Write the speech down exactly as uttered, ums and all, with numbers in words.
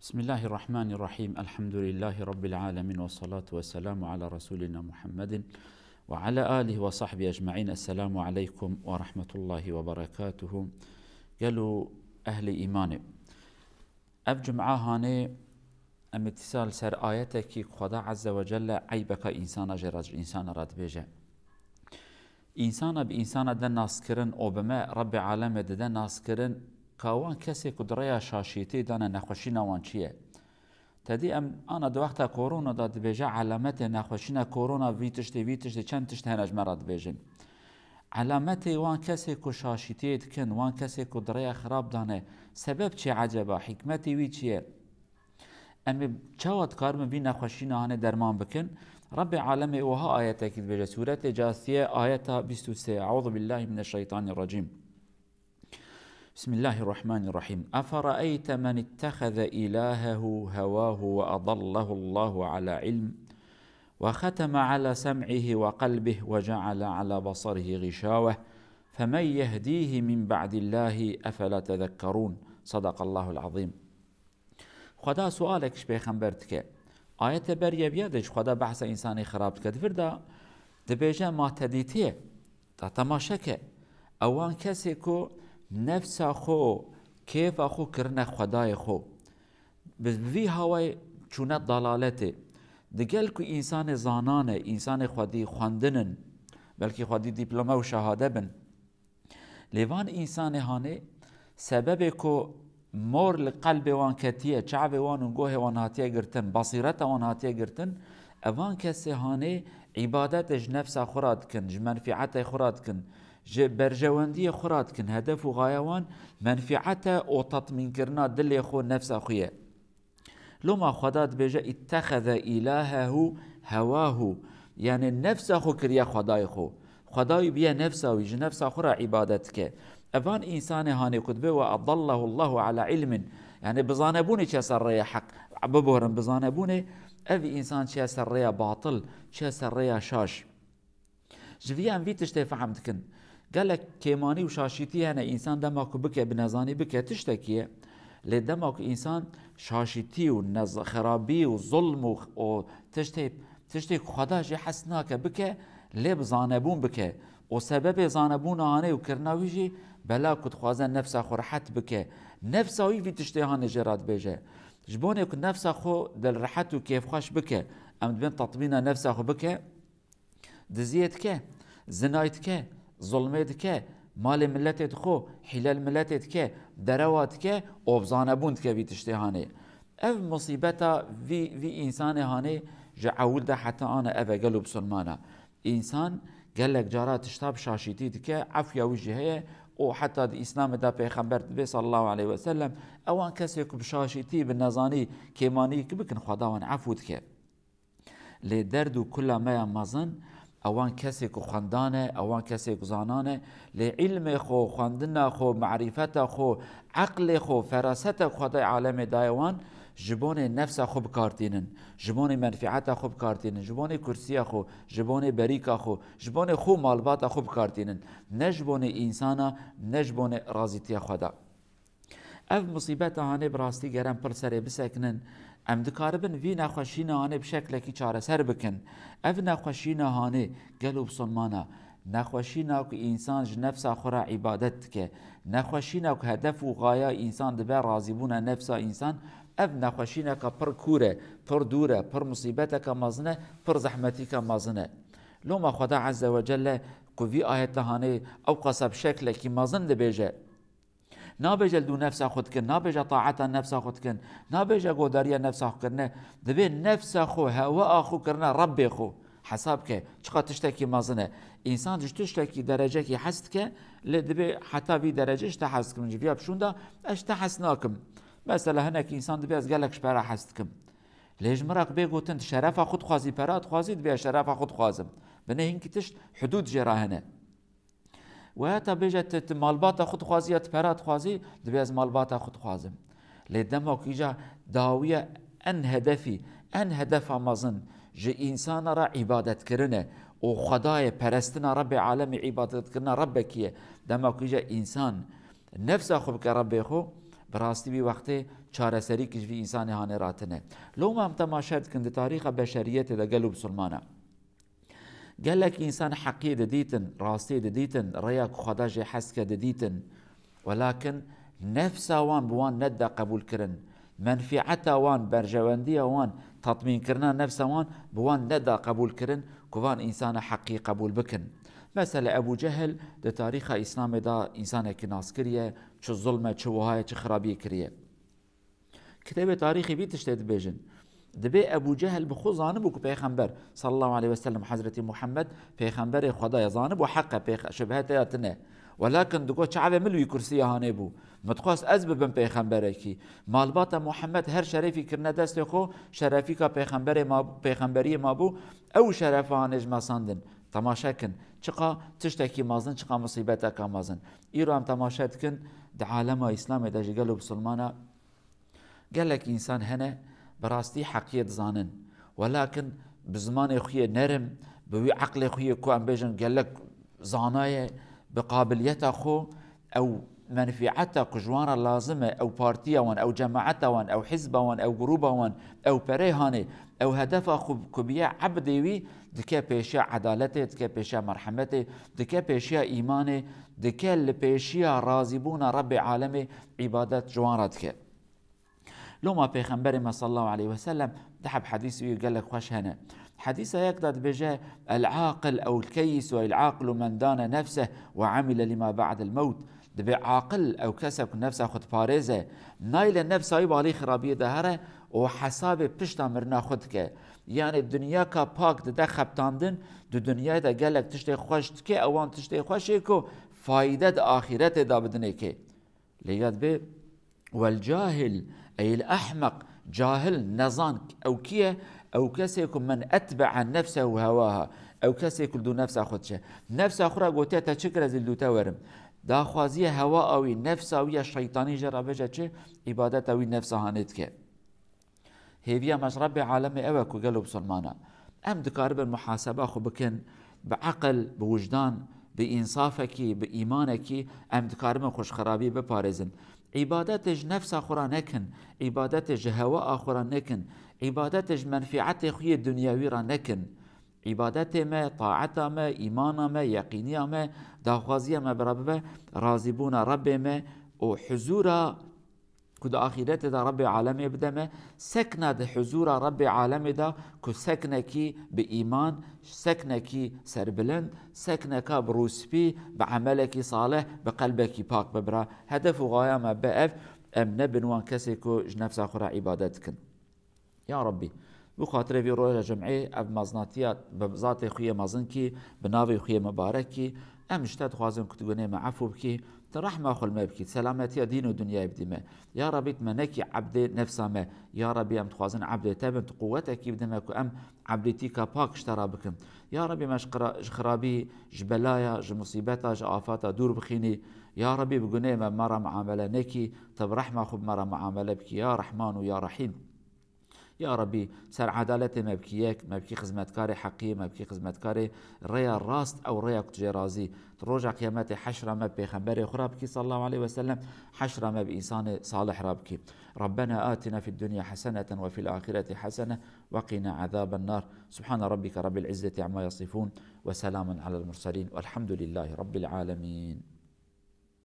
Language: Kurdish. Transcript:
بسم الله الرحمن الرحيم. الحمد لله رب العالمين، والصلاة والسلام على رسولنا محمد وعلى آله وصحبه أجمعين. السلام عليكم ورحمة الله وبركاته. Gelo ehlê îmanê. Ev cum'a hanê em îtîsal ser ayetekî ku Xweda Azze ve Celle eybeka însana jê re, însana re dibêje. Însana bi însana de naskirin û bi me Rebbê alemê dide naskirin ka wan kesê ku di rêya şaşîtî dane nexweşîna wan çi ye? Tedî em ana di wexta korona de dibêje elametê nexweşîna korona vî tiştê, vî tiştê, çend tişt hene ji me re dibêjin. Elametê wan kesê ku şaşîtiyê dikin, wan kesê ku di rêya xirab dane, sebeb çi ye eceba? Hikmetê wî çi ye? Em ê çawa dikaribin vî nexweşîna hanê derman bikin? Rebbê alemê wiha ayetekî dibêje, Sûretê Casiye, ayeta bîst û sê, Eûzubillahimineşşeytanirrecîm. بسم الله الرحمن الرحيم. أفرأيت من اتخذ إلهه هواه وأضله الله على علم وختم على سمعه وقلبه وجعل على بصره غشاوة فمن يهديه من بعد الله أفلا تذكرون. صدق الله العظيم. Xweda sualek ji pêxember dike. Ayete beriye viya de ji Xweda behsa însanê xirab dike. Di vir de dibêje ma te dîtiye. Ta temaşe ke. Ewan kesê ku nefsa xwe, kêfa xwe kirine xwedayê xwe. Bi vî hawayê çûne dalaletê. Digel ku însanê zanan e, însanê xwedî xwendin in, belkî xwedî dîplome û şehade bin. Lê van însanê hanê sebebê ku mor li qelbê wan ketiye, çavê wan û gohê wan hatiye girtin, basîreta wan hatiye girtin, evan kesê hanê îbadetê ji nefsa xwe re dikin, ji menfîetê xwe re dikin, ji berjewendiyê xwe re dikin, hedef û xaya wan menfîet e û tatmînkirina dilê xwe, nefsa xwe ye. Loma Xweda dibêje, "İtteheze ilahehu hevahu." Yanî nefsa xwe kiriye xwedayê xwe. Xwedayî biye nefsa wî, ji nefsa xwe re îbadet dike. Evan însanê hanê ku dibê, "Ve adallahu Allahu ala ilmin." Yanî bi zanebûnê çiye ser rêya heq. Biborin bi zanebûnê, ev însan çiye ser rêya batil, çiye ser rêya şaş. Ji vî em vî tiştê fehm dikin. Gelek kêmanî û şaşîtî hene, însan dema ku bike, bi nezanî bike, tiştekî ye. Lê dema ku însan şaşîtî û nez-, xerabî û zulm û, û tiştê, tiştê ku Xweda jê hez nake bike, lê bi zanebûn bike. Û sebebê zanebûna hanê û kirina wî jî bela ku dixwaze nefsa xwe rehet bike. Nefsa wî vî tiştê hanê jê re dibêje. Ji bonê ku nefsa xwe dilrehet û kêfxweş bike, em dibên tatmîna nefsa xwe bike. Diziyê dike, zinayê dike, zulmê dike, malê miletê dixwe, hîle li miletê dike, derewa dike û bi zanebûn dike vî tiştê hanê. Ev musîbeta vî, vî însanê hanê ji ewil de heta ana ev e gelo bisilmana. Însan gelek cara tişta bi şaşîtî dike, efûya wî jî heye û heta di Îslamê de Pêxember dibê sallallahu aleyhi ve sellem, ewan kesê ku bi şaşîtî, bi nezanî, kêmanî ki bikin, Xweda wan efû dike. Lê derd û kula me ya mezin, ewan kesê ku xwendan e, ewan kesê ku zanan e, lê îlmê xwe, xwendina xwe, marîfeta xwe, eqlê xwe, feraseta ku Xwedayê alemê daye wan, ji bonê nefsa xwe bi kar tînin, ji bonê menfîeta xwe bi kar tînin, ji bonê kursiya xwe, ji bonê berîka xwe, ji bonê xwe û malbata xwe bi kar tînin. Ne ji bonê însana, ne ji bonê razîtiya Xweda. Ev musîbeta hanê bi rastî ger em pir serê bisekinin, em dikaribin vî nexweşîna hanê bi şeklekî çareser bikin. Ev nexweşîna hanê gelo bisilmana, nexweşîna ku însan ji nefsa xwe re îbadet dike, nexweşîna ku hedef û xaya însan dibe razîbûna nefsa însan, ev nexweşîneka pir kûr e, pir dûr e, pir musîbeteka mezin e, pir zehmetîka mezin e. Loma Xweda Azze ve Celle ku vî ayeta hanê ewqasa bi şeklekî mezin dibêje, Nabêje li dû nefsa xwe dikin, nabêje taeta nefsa xwe dikin, nabêje godariya nefsa xwe kirine. Dibê nefsa xwe, hewaa xwe kirine Rebbê xwe. Hesab ke, çiqa tiştekî mezin e. Însan ji tiştekî derecekî hez dike, lê dibê heta vî derece ji te hez dikim. Ji viya bişûn de ez ji te hez nakim. Mesela hinek însan dibê ez gelek ji pera hez dikim. Lê ji min re bê gotin, tu şerefa xwe dixwazî, pera dixwazî, dibê ez şerefa xwe dixwazim. Binê hinkî tişt hudûd jê re hene. Waya te bêje, tu, tu malbata xwe dixwazî ya tu pera dixwazî, dibê ez malbata xwe dixwazim. Lê dema ku îca dawiya en hedefî, en hedefa mezin ji însana re îbadetkirine û Xwedayê perestina Rebbê alemê, îbadetkirina Rebbekî ye. Dema ku îca însan nefsa xwe bike Rebbê xwe, Bi rastî vî wextê çareserîk ji vî însanê hanê ratine. Loma em temaşe dikin di tarîxa beşeriyetê de gelo bisilmana. Gelek însan heqiyê didîtin, rastiyê didîtin, rêya ku Xweda jê hez dike didîtin. Welakin nefsa wan bi wan nedida qebûl kirin. Menfîeta wan, berjewendiya wan, tatmînkirina nefsa wan bi wan nedida qebûl kirin ku van însana heqî qebûl bikin. Mesela Ebû Cehil di tarîxa Îslamê de însanekî naskirî ye, çi zulm e, çi wiha ye, çi xirabiyê kiriye. Kitêbê tarîxî vî tiştê dibêjin. Dibê Ebû Cehil bi xwe zanibû ku Pêxember sallallahu aleyhi ve sellem, Hezretî Muhammed Pêxemberê Xweda ye, zanibû heq e, pêx-, şibhe tê ya tine. Welakin digot, çavê min li wî kursiya hanê bû. Min dixwest ez bibim pêxemberekî. Malbata Muhammed her şerefî kirine destê xwe, şerefîka pêxemberê ma, pêxemberiyê mabû, ew şerefa hanê ji me sandin. Temaşe kin. Çiqa tiştekî mezin, çiqa musîbeteka mezin. Îro em temaşe dikin, di alema Îslamê de jî gelo bisilmana Gelek însan hene, bi rastî heqiyê dizanin. Welakin bi zimanê xwe yê nerm, bi wî eqlê xwe yê ku em bêjin gelek zana ye, bi qabiliyeta xwe, ew menfîeta ku ji wan re lazim e, ew partiya wan, ew cemaeta wan, ew hizba wan, ew grûba wan, ew perê hanê, ew hedefa xwe ku biye ebdê wî, dike pêşiya edaletê, dike pêşiya merhemetê, dike pêşiya îmanê, dike li pêşiya razîbûna Rebbê alemê îbadet ji wan re dike. Loma Pêxemberê me sallallahu aleyhi ve sellem di heb hedîs wî gelek xweş hene. Hedîsa yek de dibêje, "El-aqil ew el-keyyis ve el-aqlu men dane nefseh ve amile lima ba'del mewt." Dibê aqil ew kes e ku nefsa xwe diparêze, nayê li nefsa wî balî xirabiyê de here û hesabê pişta mirina xwe dike. Yanê dinyaka pak dide xebtandin, di dinyayê de gelek tiştê xweş dike, ewan tiştê xweş ê ku fayde di axîretê de bidinê kê. Lê ya dibê, "Wel cahil, ey el ahmeq, cahil, nezan, ew kî ye? Ew kesê ku men etbe'a nefsehu hewaha, ew kesê ku li dû nefsa xwe diçe." Nefsa xwe re gotiye, "Te çi kire, ez li dû te werim?" Daxwaziye hewa wî, nefsa wî ya şeytanî jê re bêje çi? Îbadeta wî nefsa hanê dike. Hêviya me ji Rebbê alemê ew e ku gelo bisilmana em dikaribin muhaseba xwe bikin, bi eqil, bi wijdan, bi însafekî, bi îmanekî em dikaribin xwe ji xirabî biparêzin. Îbadetê ji nefsa xwe re nekin, îbadetê ji hewa a xwe re nekin, îbadetê ji menfîetê xwe yê dinyewî re nekin. Îbadetê me, taeta me, îmana me, yeqîniya me, daxwaziya me bi re bibe razîbûna Rebbê me û huzûra ku di axîretê de Rebbê alemê bide me, sekna di huzûra Rebbê alemê de ku seknekî bi îman, seknekî serbilind, sekneka bi rûspî, bi emelekî salih, bi qelbekî pak bibira. Hedef û xaya me be ev, em nebin wan kesê ku ji nefsa xwe re îbadet dikin. Ya Rabbî, bi xatirê vî roja cumê ev mezinatiya bi zatê xwe yê mezin kî, bi navê xwe yê mibarek kî, em ji te dixwazin ku tu gunê me efû bikî, tu rehma xwe li me bikî, selametiya dîn û dinyayê bidî me. Ya Rabbî, tu me nekî ebdê nefsa me. Ya Rabbî, em dixwazin ebdê te bin, tu quwetekî bide me ku em ebdîtîka pak ji te re bikin. Ya Rabbî, me ji qira-, ji xirabî, ji belaya, ji musîbeta, ji afata dûr bixînî. Ya Rabbî, bi gunê me, me re muamele nekî, tu bi rehma xwe bi me re muamele bikî. Ya Rehman û ya Rehîm. Ya Rabbî, ser edaletê me bikî yek, me bikî xizmetkarê heqî, me bikî xizmetkarê rêya rast ew rêya ku tu jê razî. Tu roja qiyametê heşra me bi pêxemberê xwe re bikî sallallahu aleyhi ve sellem, heşra me bi însanê salih re bikî. Rabbena atina fid dunya heseneten ve fil ahireti hesene ve qina azaben nar. Subhane rabbike rabbil izzeti amma yasifun ve selamun alel murselin velhamdülillahi rabbil alemin.